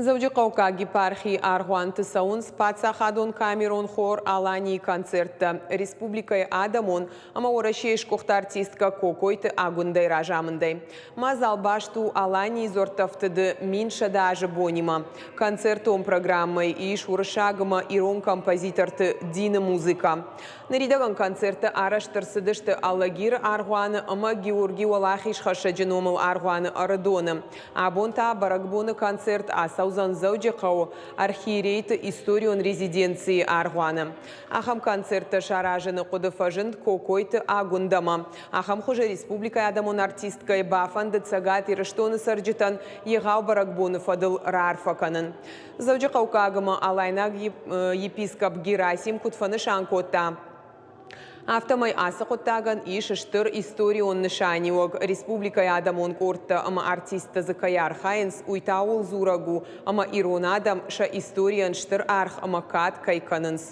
Дзӕуджыхъӕуккаг епархийы аргъуанты цӕуынц паддзахадон камерон хор «Алани-йы» концерттӕ республикӕйы адӕмон ӕмӕ Уӕрӕсейы сгуыхт артисткӕ Кокойты Агуындӕйы разамындӕй. Мадзал баст у Аланийы дзуӕрттӕфтыды 1100 азы бонимӕ. Концертон программӕйы ис уырыссаг ӕмӕ ирон композиторты дины музыкӕ. Ныридӕгӕн концерттӕ арӕзт ӕрцыдысты Алагиры аргъуаны ӕмӕ Георгий Уӕлахизхӕссӕджы номыл аргъуаны Ӕрыдоны. Абон та бӕрӕгбоны концерт ацӕудзӕн Дзӕуджыхъӕуы архиерейты историон резиденцийы аргъуаны. Ахӕм концерттӕ саразыны хъуыды фӕзынд Кокойты Агуындӕмӕ. Ахӕм хуызы республикӕйы адӕмон артисткӕйы бафӕндыд Цӕгат Ирыстоны цӕрджытӕн егъау бӕрӕгбоны фӕдыл раарфӕ кӕнын. Дзӕуджыхъӕуккаг ӕмӕ алайнаг епископ Герасим куыд фӕнысан кодта, афтӕмӕй ацы хъуыддагӕн ис стыр историон нысаниуӕг. Республикӕйы адӕмон къордтӕ ӕмӕ артисттӕ дзы кӕй архайынц, уый та ууыл дзурӕг у, ӕмӕ ирон адӕм сӕ историйӕн стыр аргъ ӕмӕ кад кӕй кӕнынц.